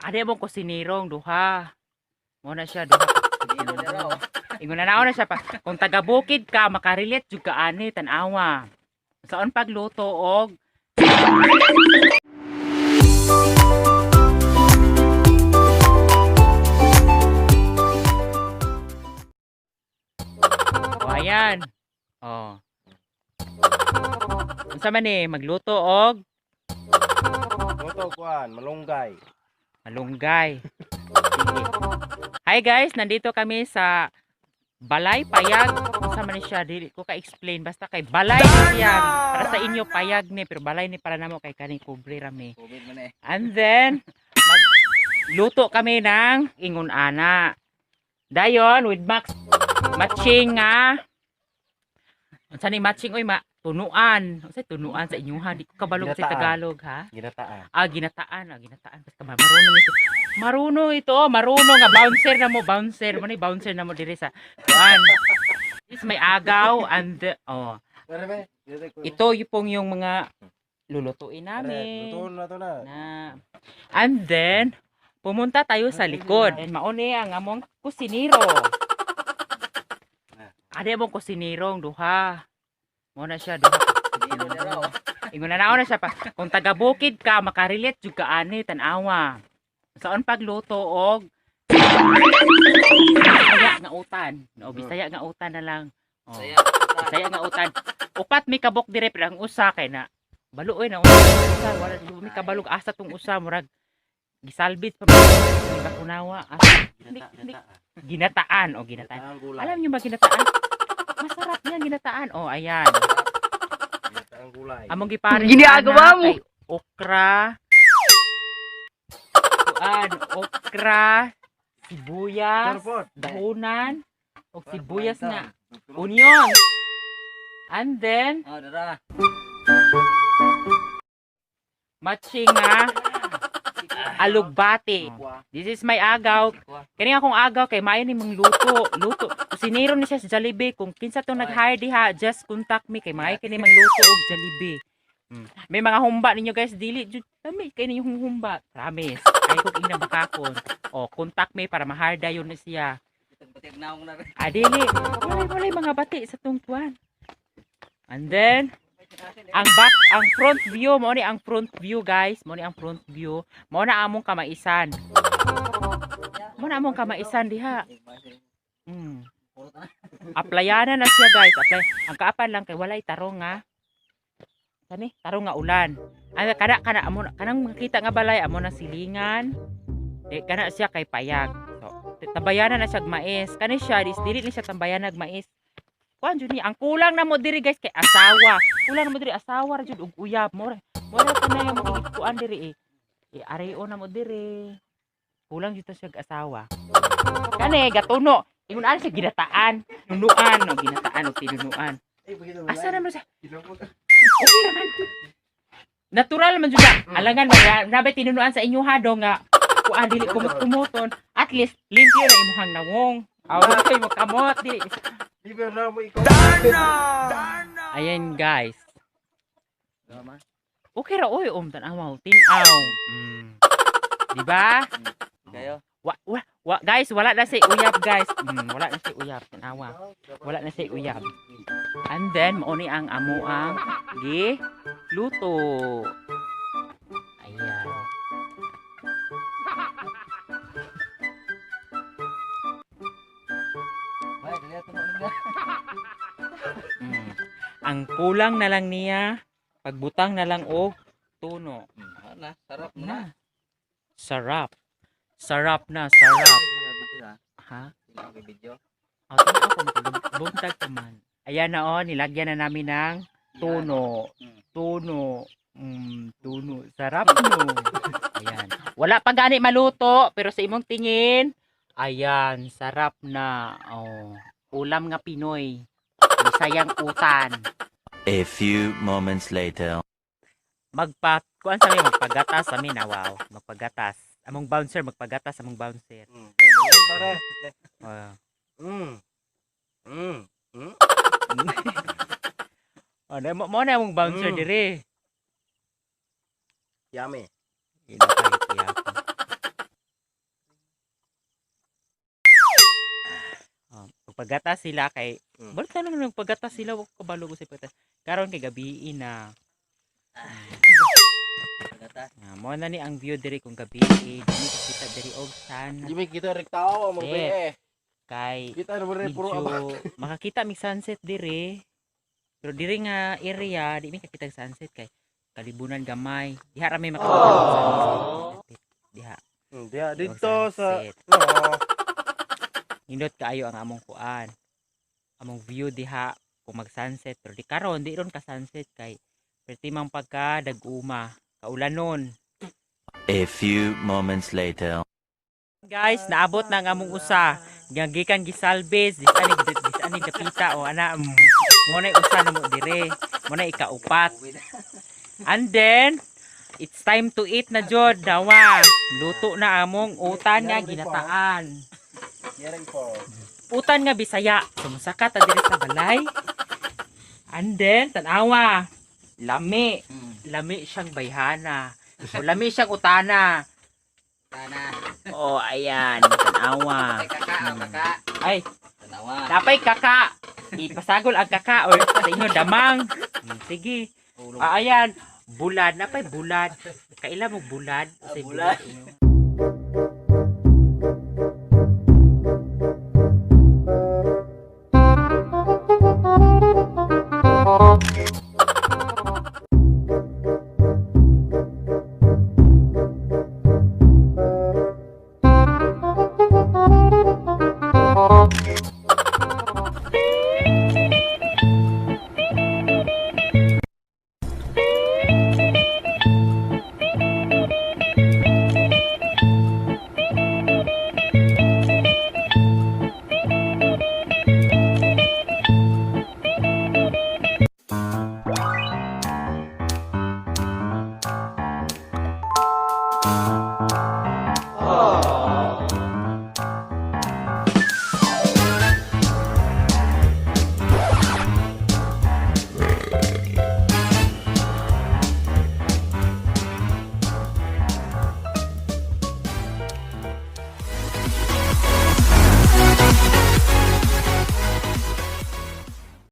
Adi mo kusinirong duha. Mo na siya duha. Ingon na na siya pa. Kung taga bukid ka, makarelate jud ka ani, tan-awa. Saon pagluto og Oh, ayan. Oh. Unsa man ni magluto og Luto kuan, malunggay. Malunggay. Sige. Hi guys, nandito kami sa Balay Payag. Unsa man ni siya, dili ko ka-explain basta kay balay ni siya. Para sa inyo payag ni, pero balay ni para namo kay kaning pobre ra mi. Tubig man eh. And then magluto kami ng ingon ana. Dayon with Max matching nga. Unsa ni matching oy ma tunuan. Unsa tunuan sa inyuha? Di ko kabalog sa Ginataan. Tagalog ha. Ginataan. Ah, ginataan. Ah, ginataan. Basta marunong ito. Marunong ito. Oh, marunong nga. Bouncer na mo. Bouncer. Mo ni bouncer na mo diri sa kuan. This may agaw and oh, ito yung pong yung mga lulutuin namin. Luto na to na. Na. And then pumunta tayo sa likod. And mauni ang among kusinero. Adi among kusinirong duha. Mo na siya duha. Ingon na na siya pa. Kung taga bukid ka, makarelate jud ka ani, tan-awa. Saon pagluto og Bisaya nga utan. No, Bisaya nga utan na lang. Oh. Bisaya nga utan. Upat may kabok dire pero ang usa kay na baluoy na usa, wala di mi kabalog asa tong usa, murag gisalbit pa man may kakunawa asa. Ginataan o ginataan. Ginataang gulay. Alam niyo ba ginataan? Masarap yan ginataan. Oh, ayan. Ginataang gulay. Among gipares Ginagawa ana mo. kay okra. Kuan, okra, sibuyas, Tarpot. dahunan, og sibuyas nga onion. And then Oh, dara. matching nga alugbati. This is my agaw. Kani akong agaw kay maayo ni mong luto. Luto. Kusinero ni siya sa Jollibee. Kung kinsa tong nag-hire diha, just contact me kay maayo kini mang luto og Jollibee. May mga humba ninyo guys, dili jud kami kay ninyo humba. Promise. Ay kog ina bakakon. O contact me para ma-hire dayon ni siya. Batig naong na rin. Ah, dili. Walay walay mga bati sa tungtuan. And then ang back, ang front view mo ni, ang front view guys, mo ni ang front view. Mo na among kamaisan. Mo na among kamaisan diha. Applyanan na siya guys. Apply. Ang kaapan lang kay walay tarong nga. Kani, tarong nga ulan. Ay kana kana amo kanang makita nga balay amo na silingan. Di kana siya kay payag. So, tambayanan na siya og mais. Kani siya dis dili ni siya tambayanan og mais. Kuan jud ni ang kulang na mo diri guys kay asawa. Kulang na mo diri asawa ra jud og uyab mo. Mo ra tanay mo kuan diri eh. Eh areo na mo diri. Kulang jud ta siya og asawa. Kani gatuno. Ingon ana siya ginataan, nunuan, no, ginataan o tinunuan. Asa naman siya? Okay naman. Natural man jud na. Alangan man nabay tinunuan sa inyo ha do nga kuan dili kumot-kumuton. At least limpyo na imuhang nawong. Aw kay mo kamot dili. Libre na mo ikaw. Ayan guys. Okay ra oy tan-aw tin-aw. Di ba? Kayo. Wa, wa, wa, guys, wala na si uyab guys. Wala na si uyab tan-awa. Wala na si uyab. And then mao ni ang amo ang gi luto. Ayan. Bay, dali ato mo na. Ang kulang na lang niya, pagbutang na lang og tuno. Na, sarap mo na. Na. Sarap. Sarap na, sarap. Ha? Video. Oh, tanaw ko buntag pa man. Ayan na oh, nilagyan na namin ng tuno. Tuno. Tuno. Sarap no. Ayan. Wala pa gani maluto, pero sa imong tingin, ayan, sarap na. Oh, ulam nga Pinoy. Bisayang utan. A few moments later. Magpa kuan sa mi magpagatas sa mi na wow, magpagatas. Among bouncer magpagatas among bouncer. Tara. Oh. Oh, na mo na among bouncer dire. Yummy. Ina kay kaya. Magpagata sila kay balik na naman magpagata sila, wa ko kabalo ko sa pagata. Karon kay gabii na. Pagata. Ah, mao na ni ang view diri kung gabii, di mi kakita diri og sun. Di may kita rek tao ang mga Yes. BE. Kay Kita na rin puro medyo aba. makakita mig sunset dire. Pero dire nga area di mi kakita og sunset kay kalibunan gamay. Diha ra may makakita og sunset. Diha. Diha og dito sa sunset. no. Nindot kaayo ang among kuan. Among view diha kung mag sunset, pero di karon, di ron ka sunset kay perti mang pagka dag-uma, kaulanon. A few moments later. Guys, naabot na ang among usa. Nga gikan gisalbes, dis ani dapita o ana. Mo na usa na mo dire. Mo na ikaupat. Uwi na. And then it's time to eat na jud, dawa. Luto na among utan nga ginataan. Yarang po. Utan nga Bisaya. Sumusaka ta dire sa balay. And then tanawa. Lami, lami siyang bayhana. O lami siyang utana. Tana. O ayan, tanawa. Ay, kaka, oh, kaka. Ay, Tanawa. napay kaka. Ipasagol ang kaka or sa inyo damang. Sige. Ulong. Ah, ayan, bulad, napay bulad. Kaila mo bulad? Ah, Usay bulad. inyo.